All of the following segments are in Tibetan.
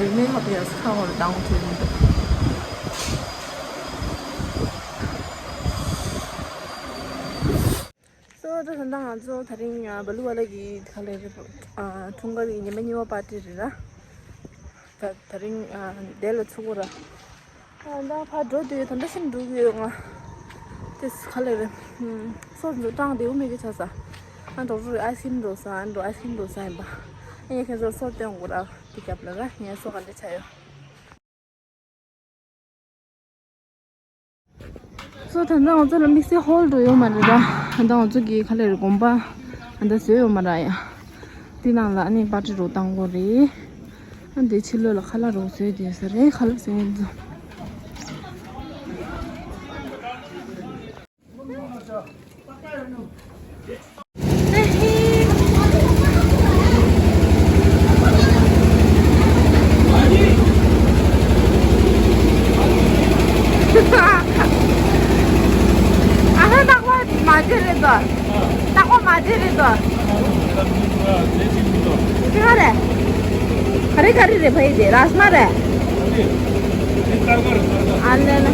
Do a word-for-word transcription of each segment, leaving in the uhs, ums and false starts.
May hope yes, how are down to you? So, ད་ད་ང་ཚོ་དེ་རིང་ཨ་བ་ལུ་བ་ལ་གི་ག་ལེ་རེད། ཨ་འཁྲུངས་སྐར་གྱི་ཉི་མ་གཉིས་པ་པར་ཏི་རེད་ར། ད་དེ་རིང་ཨ་དེ་ལ་ཚུགས་ར། ཨ་ད་ཕར་འགྲོ་དུས་ད་ལྟ་ཤིན་འགྲོ་གི་ཡོད་ང་། དེ་ག་ལེ་རེད། སོ་འགྲོ་སྟངས་དེ་འུ་མི་གི་ཆ་ས། ཨ་འགྲོ་རུ་ཨའི་སི་ཀྲིམ་འགྲོ་ས། ཨ་འགྲོ་ཨའི་སི་ཀྲིམ་འགྲོ་ས་ཡིན་པ། ཨ་ངས་ཁྱེད་ཚོར་སོ་སྟོན་དགོས་ར། དེ་རྒྱབ་ལ་ར་ངས་སོ་ག་འདྲ་ཆ་ཡོད། སོ་ད་ལྟ་ང་ཚོ་ལ་དམིགས་བསལ་ཧོལ་འགྲོ་ཡོད་མ་རེད་ད། ད་ལྟ་ང་ཚོ་གི་ག་ལེ་རེད་དགོན་པ་ཨ་ད་བཟོས་ཡོད་མ་རེད་ཡ། དེ་ནང་ལ་ཨ་ནི་པར་ཏི་རོགས་བཏང་དགོས་རེད། ཨ་འདི་ཕྱི་ལོགས་ལ་ཁ་ལག་རོགས་བཟོས་དེ་ས་རེད། ཁ་ལག་བཟོས་ཡོད་ཚོ། ཨ་ཧ་ནག་པ་མ་བྱེད་རེད་དོ། ནག་པ་མ་བྱེད་རེད་དོ། ཅི་ག་རེད། ག་རེ་ག་རེ་རེད་ཕ་ཡི་དེ་རཱས་མ་རེད། ཨ་ལེ་ལེ།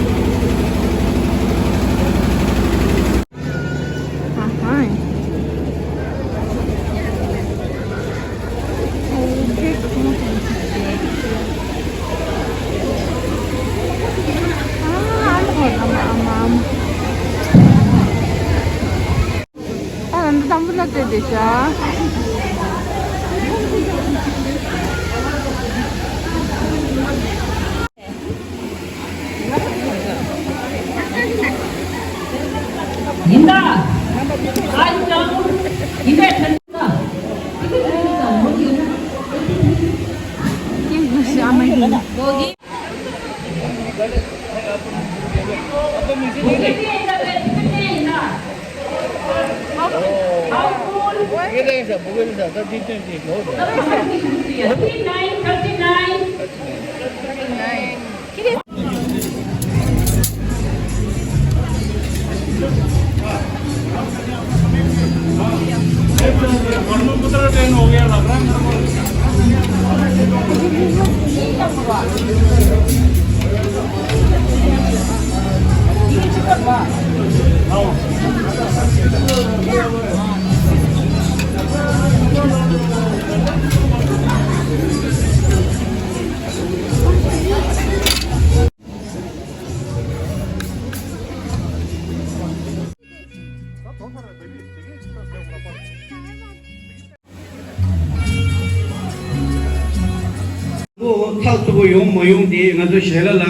ཚགས་ཚུད་པོ་ཡོང་མ་ཡོང་དེ་ང་ཚོ་ཞལ་ལག་ལ་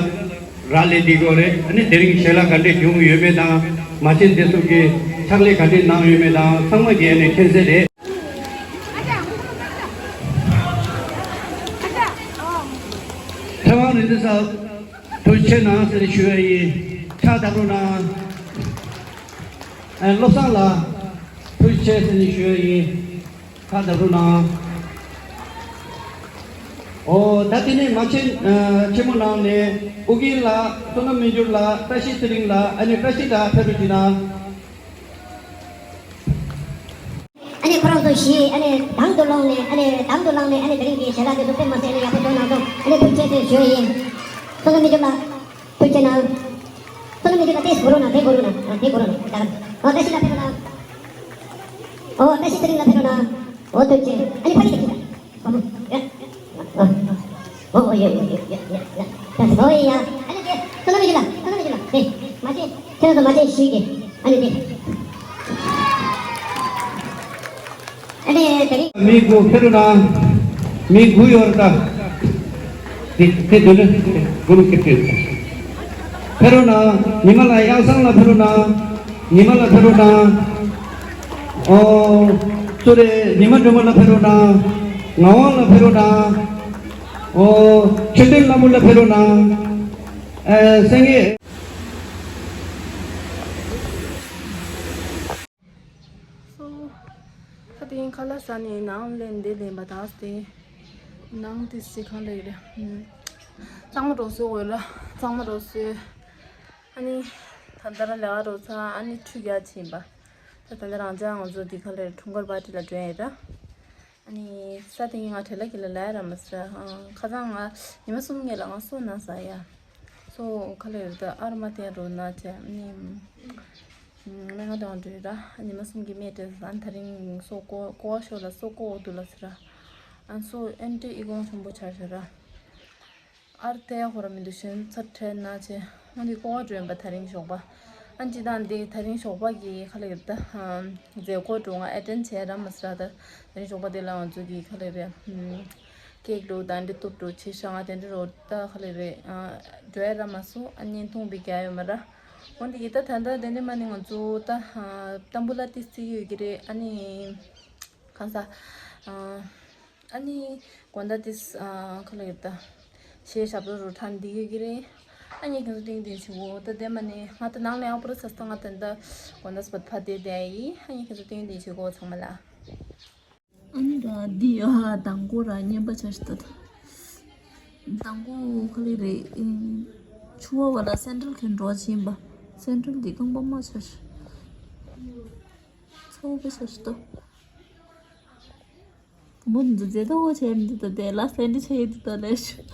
རག་ལས་བསྡད་ཀྱི་ཡོད་རེད། ཨ་ནི་དེ་རིང་ཞལ་ལག་ག་འདྲས་བྱུང་ཡོད་མེད་དང་མ་བྱན་དེ་ཚོ་གི་ཕྱག་ལས་ག་འདྲས་གནང་ཡོད་མེད་དང་ཚང་མ་གི་ཨ་ནི་མཁྱེན་གསལ་རེད། ཚེ་དབང་རིག་འཛིན་ས་ཐུགས་རྗེ་ཆེ་གནང་ཟེར་ཞུ་ཡ་ཡིན། ཕྱག་བརྡབ་རོགས་གནང་། ཨ་བློ་བཟང་ལགས་ཐུགས་རྗེ་ཆེ་ཟེར་ནས་ཞུ་ཡ་ཡིན། ཁ་བརྡབ་རོགས་གནང་། ཨོ་ད་དེ་ནས་མ་ཆེན་ཨ་ཆེན་མོ་ནང་ནས་ཨོ་རྒྱན་ལགས། བསོད་ནམས་མི་འགྱུར་ལགས། བཀྲ་ཤིས་ཚེ་རིང་ལགས། ཨ་ནི་བཀྲ་ཤིས་ལགས་ཕེབས་རོགས་གྱིས་གནང་། ཨ་ནི་ཁོ་རང་ཚོ་བཞི་ཨ་ནི་དང་དུ་བླངས་ནས་ཨ་ནི་དང་དུ་བླངས་ནས་ཨ་ནི་དེ་རིང་གི་ཞལ་ལག་དེ་ཚོ་དཔེ་མ་སྲིད་ཨ་ནི་ཡག་པོ་བཟོས་གནང་སོང་། ཨ་ནི་ཐུགས་རྗེ་ཆེ་ཞུ་ཡ་ཡིན། བསོད་ནམས་མི་འགྱུར་ལགས་ཐུགས་རྗེ་གནང་། བསོད་ནམས་མི་འགྱུར་ལགས་དེ་གོ་རོགས་གནང་། དེ་གོ་རོགས་གནང་། ཨ་དེ་གོ་རོགས་གནང་། ད་ག་ཨོ་བཀྲ་ཤིས་ལགས་ཕེབས་རོགས་གནང་། ཨོ་བཀྲ་ཤིས་ཚེ་རིང་ལགས་ཕེབས་རོགས་གནང་། ཨོ་ཐུགས་རྗེ་ཆེ། ཨ་ནི་ཕ་གི་དེ་ཁྱེད་ད། ཨོ་མོ། ཡ། ཨོ་ཨོ་ཡ་ཡ་ཡ་ཡ་ཡ། ད་ཨོ་ཡ། ཨ་ནི་དེ་བསོད་ནམས་མི་འགྱུར་ལགས། བསོད་ནམས་མི་འགྱུར་ལགས། དེ་མ་བྱན། ཁྱེད་རང་ཚོ་མ་བྱན་ཞུས་ཀྱི། ཨ་ནི་དེ། ཨ་ནི་དེ་རིང་། མི་དགུ་ཕེབས་རོགས་གནང་། མི་དགུ་ཡོད་རེད་ད། དེ་དེ་དེ་ནི་དགུ་རུ་སྐྱེ་ཕེབས། ཕེབས་རོགས་གནང་། ཉི་མ་ལགས་གཡང་བཟང་ལགས་ཕེབས་རོགས་གནང་། ཉི་མ་ལགས་ཕེབས་རོགས་གནང་། ཨོ། སུ་རེད། ཉི་མ་སྒྲོལ་མ་ལགས་ཕེབས་རོགས་གནང་། ངག་དབང་ལགས་ཕེབས་རོགས་གནང་། ཨོ། ཆོས་སྟོན་ལྷ་མོ་ལགས་ཕེབས་རོགས་གནང་། ཨ་སེང་གེ། སོ། ད་དེ་ཁ་ལག་ཟ་ནས་ནང་ལེན་དེ་ལེན་པ་དང་དེ། ནང་དེ་སི་གང་ལེགས་རེད། གཙང་མ་རོ་སོ་འོས་ལ་གཙང་མ་རོ་སོ། ཨ་ནི། ད་ལྟ་ར་ལས་ཀ་རོ་ཚ་ཨ་ནི་ཆུ་རྒྱག་ཕྱིན་པ། ད་ད་ལྟ་རང་ཅག་ང་ཚོ་འདི་ག་ལེ་འཁྲུངས་སྐར་པར་ཏི་ལ་འགྲོ་ཡ་ཡིན་ད། ཨ་ནི་ས་དེ་ངས་ང་བྲེལ་ལ་གི་ལ་ལ་ཡ་ར་མ་ཟེར། ཨ། ཁ་སང་ང་ཉི་མ་གསུམ་ངས་ལ་ང་སོ་ན་ཟ་ཡ། སོ་ཁ་ལེ་རེད་ད་ཨར་མ་དེ་རོ་ན་ཅེ་ཨ་ནི། སྨན་ཁང་དུའང་འགྲོ་ཡོད་ར། ཉི་མ་གསུམ་གྱི་སྨན་སྤྲད་ཟ་ཨ་ནི་ད་རིང་སོ་ཀོ་ཀོ་བ་ཤོ་ལ་སོ་ཀོ་འོ་དུ་ལ་ཟེར་ར། ཨ་ནི་སོ་ཨན་ཏི་ཨི་གོང་ཆེན་པོ་ཆར་ཟེར་ར། ཨར་ཏེ་ཧོ་ར་མི་འདུག་ཤན་ཚ་ཁྲེ་ན་ཆེ། ཨ་འདི་ཀོ་བ་འགྲོ་ཡིན་པ་ད་རིང་ཞོགས་པ། ཨ་འདི་དང་འདི་ད་རིང་ཞོགས་པ་གི་ཁ་ལེ་ད་མཛད་སྒོ་འགྲོ་ང་ཨེ་ཏེན་བྱས་ར་མ་སྲ་ད། ད་རིང་ཞོགས་པ་དེ་ལ་ང་ཚོ་གི་ཁ་ལེ་རེད། ཀེག་འགྲོ་དང་འདི་གཏུབ་འགྲོ་ཆེ་ཤ་ང་དེ་འདྲ་རོ་ད་ཁ་ལེ་རེད། འགྲོ་ཡ་ར་མ་སོ་ཨ་བརྙན་ཐུང་བི་རྒྱ་ཡོད་མ་ར། འོན་ཏེ་ཡི་ད་ད་ད་དེ་འདྲ་མ་ནི་ང་ཚོ་ད་ཏམ་བུ་ལ་ཏི་སི་ཡོད་ཀྱི་རེད་ཨ་ནི། གང་ཟག་ཨ་ནི་དགོང་དག་དེ་ཨ་ཁ་ལོ་ཡོད་ད། ཞེས་ཞབས་བྲོ་རུ་ཁྲ་འདི་ཡོད་ཀྱི་རེད། ཨ་ནི་ཁྱེད་ཚོ་ཏིང་ཏིང་བྱེད་གོ་ད་དེ་མ་ནི་ང་ད་ནང་ནས་ཨ་པོ་ར་ས་སྟོང་ང་ད་ད་དགོང་དག་སྤད་ཕ་དེ་དེ་ཡི་ཨ་ནི་ཁྱེད་ཚོ་ཏིང་ཏིང་བྱེད་གོ་ཚང་མ་ལ། ཨ་ནི་ར་འདི་ཡོད་ཧ་དང་གོ་ར་བརྙན་པ་ཆ་ཞིག་ད་ད། དང་གོ་ཁ་ལི་རེད། ཆུ་བ་བ་ལ་སེན་ཊལ་ཁན་འགྲོ་ཆེན་པ། སེན་ཊལ་འདི་རྐང་པ་མ་ཆ་ཞིག་ཚོགས་པའི་ཤ་ཤི་ཏོ། མུན་འཛུ་ཛེ་ཏོ་ཆེ་མི་འདུག་ཏོ་དེ་ལ་སེན་ཏི་ཆེ་ཡི་འདུག་ཏོ་ལེ་ཤི།